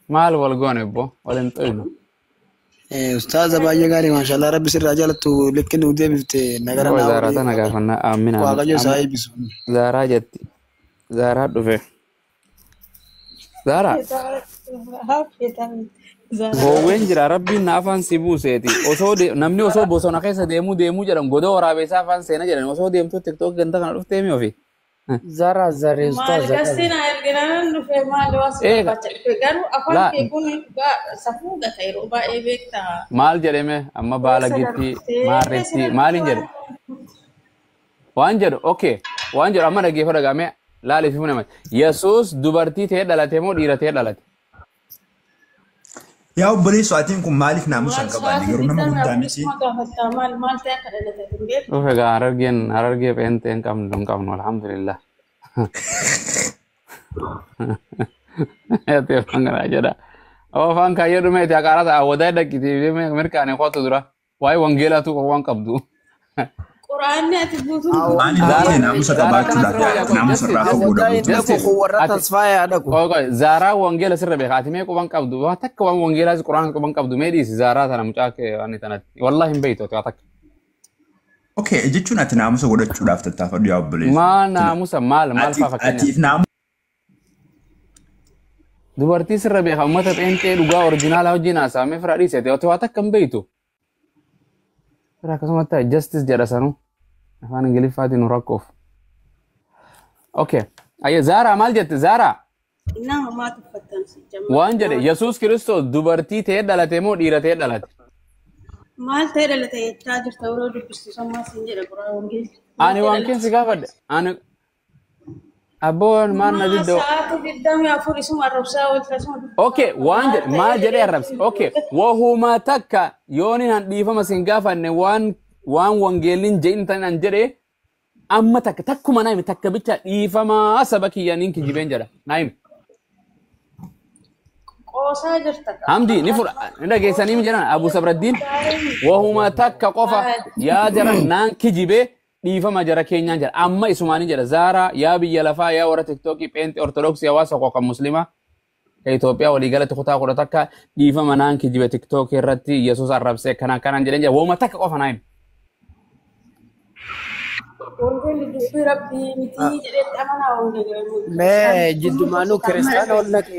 Maal wal goone obbo? Wal hin xuynu. Ustaaza baay'ee gaarii maashaallah rabbi sirraa jaalattu likki nu deebifte nagara Oo naa Zaaraa oole tana gaafannaa aamin aamin. Waaqayyo isaa Amma eebbisu. Zaaraa jetti. Zaaraa dhufe. Zaaraa goowween jira rabbiin na afaan si buuseeti. Osoo namni osoo bosona keessa deemuu deemuu jedhan godoo waraabessaa afaan seena jedhan osoo deemtuu tiktook ganda kana dhuftee mi ofi. Zara zari Maal ustaaza qabi. gastiin erginaan dhufe maal waa si Eega barbaacha dhufe garuu afaan laa kee kun dhugaa safuu gata yeroo baay'ee beektaa. maal jedheme amma baala Keessa gitti darbitee maarreetti keessa maaliin darbitee jedhe waan jedhu okay waan jedhu amma dhaggeeffadha gaame laaliif himu nama Yesuus dubartii ta'ee dhalate moo dhiira ta'ee dhalate? Yaa obboleessoo atiin kun maaliif naamusa maal hin qabaanne sa'aatii garuu nama digdamii guddaa afur miti. isuma gaafattaa maal maal ta'e akka dhalate hin beektu. Dhufe gaa harargeen harargee pheenxee hin qabnu hin qabnu alhamdulillah. Ati afaan kanaa jedha. Amma afaan kaayyoo dhumeeti haqaarata awwadaa dhaqqitii mirkaane kootu dura waa'ee wangeelaatu waan qabdu. Quraanni ati guutuun Maaliif Zaaraa ta'e naamusa Zaaraa kana qabaachuudhaaf sirra wayyaa yaadda qoy naamusa justice irraa justice fagoo Awwadaa hin dhabuutu. dhaqu justice kun warra ati tasfaayee haa dhaqu. qoy qoy Zaaraa wangeela sirra beeka ati mee quban qabdu waa takka waan wangeelaas quraana quban qabdu mee dhiisi Zaaraa tana mucaa kee waan tanatti wallahi hin beektu ati waa takka. Okay jechuun ati naamusa godhachuudhaaf tattaafadhu yaa obboleessoo. Maal naamusa maal maal faa fakkeenyaaf. Atiif naamusa Dubartii sirra beeka uummata pheenxee dhugaa orijinaalaa wajjin haasa'amee fira dhiisete ati waa takka hin beektu. Fira akkasumatti justice jedha sanuu afaan Ingiliffaatiin nu rakkoof. Okay. Ayya Zaaraa maal jette Zaaraa? Nama maa tuffattan si jammaa. Waan jedhe Yesuus Kiristoos dubartii ta'ee dhalate moo dhiira ta'ee dhalate? Maal ta'e dhalate jechaa jirta yeroo dubbistu sammaa siin jedha quraan wangeelli. Maal Ani ta'e waan dhalate? keen si gaafadhe. Ani abboon maal na Maa diddoo. sa'aatii 24 isuma arrabsaa oolta isuma dubbisaa Okay, oolta waan maal jedhe ta'e maal jedhee jedhee arrabse. Okay, wahuma takka yoon an dhiifama sin gaafanne waan waan wangeelliin jedhin tan an jedhe amma takka takkuma naa himi takka bicha dhiifamaa saba kiyyaniin kijibeen jedha. Naa himi. qoosaa jirta Hamdi ni fudha ni dhageessanii mi jedhan Abu Sabraddiin wahuma takka qofa yaa jara naan kijibee dhiifama jara keenyaan jedha amma isumaanii jedha Zaaraa yaa biyya lafaa yaa warra tiktookii pheenxee ortodoksii hawaasa koo kan muslimaa ka Itoophiyaa waliigalatti kutaa 11 dhiifama naan kijibe tiktookii irratti Yesuus arrabsee kanaan kanaan jedheen jedha wahuma takka qofa naa himi. Wangeelli dubbii rabbii mitii jedhetti amanaa wangeelli. Mee jiddumaanuu kiristaana ol naqe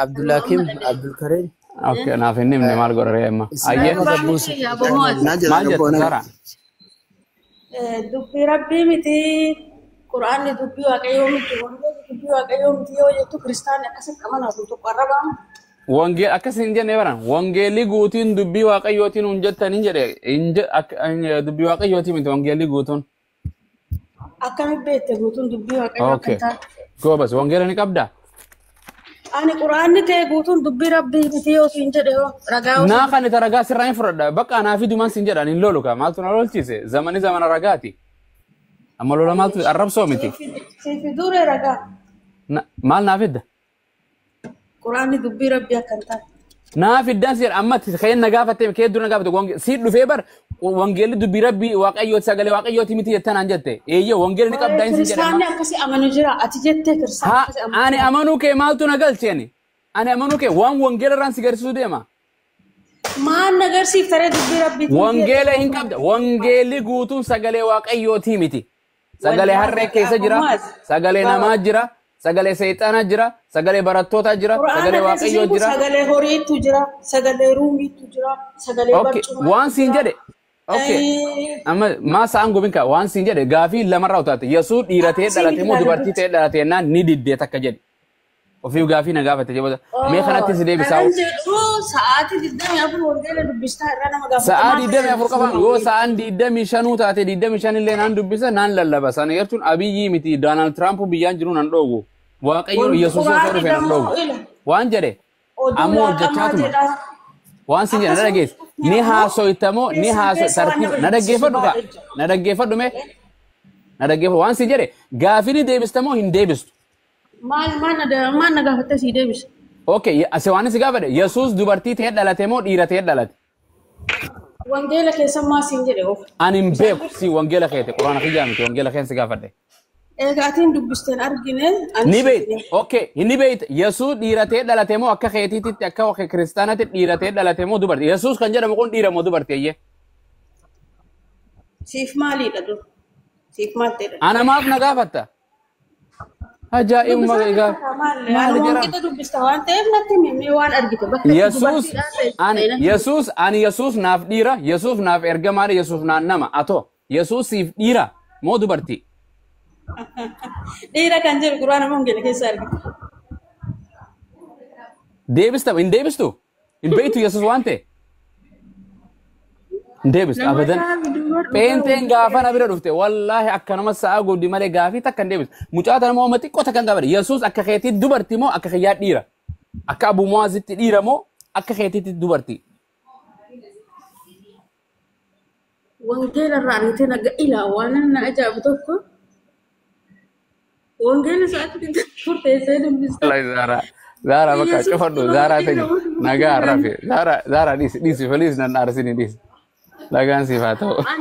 Abdulhakim Abdulkarim. Okay, naaf hin himne maal godha ree amma. Ayyee Islaama gabbuusu. Naan jedha maal jette gabboona. Zaaraa? Dubbii rabbii mitii quraanni dubbii waaqayyoo miti wangeelli dubbii waaqayyoo miti yoo jettu kiristaanni akkasitti amanaa kun tokko arrabaa. Wangeel akkas hin jenne baran wangeelli guutuun dubbii waaqayyootiin hin jettan hin jedhe dubbii waaqayyootiin miti wangeelli guutuun. Akkamitti beekte guutuun dubbii waaqayyoo akka Okay. hin taane? Goobas wangeela ni qabdaa? Ani quraanni kee guutuun dubbii rabbii miti yoo siin jedhe hoo ragaa yoo Naa siin kan itti ragaa sirraa hin fudhadha. Bakka anaa fi dumaan sin jedhan hin lolu ka maaltu na lolchiise zamani zamana ragaati. Amma lola maaltu arrabsoo miti. siif fidure ragaa Maal naa fidda? quraanni dubbii rabbii akka hin taane. Naa fiddaan si jedha amma keen na gaafatte kee dura na gaafatte si dhufee bar wangeelli dubbii rabbii waaqayyooti sagalee waaqayyooti miti jettan aan jette. Eeyyee wangeelli ni qabdaa hin sin jedhe amma. Kiristaanni akkasii amanu jira ati jettee kiristaanni Ha akkasii amanu ani jira. amanuu kee maaltu na galcheeni? Ani amanuu kee waan wangeela irraan si garsiisuu deema. Maal na agarsiifta ree dubbii rabbiitiin Wangeela hin qabda. Wangeelli guutuun sagalee waaqayyootii miti. Sagalee harree keessa jira, sagalee namaa jira, sagalee seexanaa jira, sagalee barattootaa jira, sagalee Quraana keessa waaqayyoo jiru jira. sagalee horiitu jira, sagalee ruumiitu jira, sagalee Okay, barcumaa waan siin jedhe. Okay. Amma maa sa'aan gubin kaa waan siin jedhe gaafii lamarraa utaate. Yesuus dhiira ta'ee dhalate moo dubartii ta'ee dhalate jennaan ni diddee takka jedhe. Ofiif gaafii na gaafate jeboota. Mee kanatti si deebisaa. Kanan jedhu sa'aatii 24 wangeela dubbistaa irraa nama gaafata. Sa'aa 24 qofaan yoo sa'aan 25 taate 25 illee naan dubbisa naan lallaba. Sana jechuun Abiyyi miti Doonaald Tiraamp biyyaan jiru nan dhoogu. Waaqayyo Yesuus osoo dhufe nan dhoogu. Waan jedhe ammoo hojjechaatuma. Waan siin jedhe na dhageesse. Ni haasoytamoo ni haaso tartiiba na dhaggeeffadhu kaa na dhaggeeffadhu mee na dhaggeeffadhu waan siin jedhe gaafii ni deebistamoo hin deebistu. Maal maal na gaafatte sii deebisa. Okay, ase waan si gaafadhe Yesuus dubartii ta'ee dhalate moo dhiira ta'ee dhalate? Wangeela keessa maa siin jedhe of. Ani hin beeku si wangeela keete quraana kiyyaa miti wangeela keen si gaafadhe. Egaa atiin dubbisteen argine ani Ni beeyta. Okay, ni beeyta. Yesuus dhiiratee dhalate moo akka keetiitti akka akka kiristaanatti dhiiratee dhalate moo dubartii? Yesuus kan jedhamu kun dhiira moo dubartii eeyyee? Siif maaliidha dur? Siif maal ta'edha? Ana maaf na gaafatta? Ajaa'ibuma egaa. Maali Maali jedhama? qixa dubbista waan ta'eef natti himi waan argite bakka itti Yesuus dubartiidhaan ta'e ani natti himi. Yesuus ani Yesuus naaf dhiira, Yesuus naaf ergamaadha, Yesuus naan nama. Atoo Yesuus siif dhiira moo dubartii? Dhiira kan jedhu quraana moo wangeela keessa argite? Deebista hin deebistu? Hin beektu Yesuus waan ta'e? Hin deebistu abadan. Pheenxeen gaafa na bira dhufte wallaahi akkanuma sa'a guddi malee gaafii takka hin deebistu. Mucaa tana moo amma xiqqoo takka hin gaafadhe. Yesuus akka keetii dubartii moo akka kiyyaa dhiira? Akka Abu Muwaazitti dhiira moo akka keetiitti dubartii? Wangeela irraa argitee naga ilaa waan na ajaa'ibu tokko wangeela sa'aatii furteessee dubbista. Wallahi Zara Zara bakka Yesuus cufadhu nama Zara dhiira tani moo dubartii nagaa jedhama? rafi Zara Zara dhiisi dhiisi feliis nan aarsini dhiisi. Lagaan siif haa ta'u. An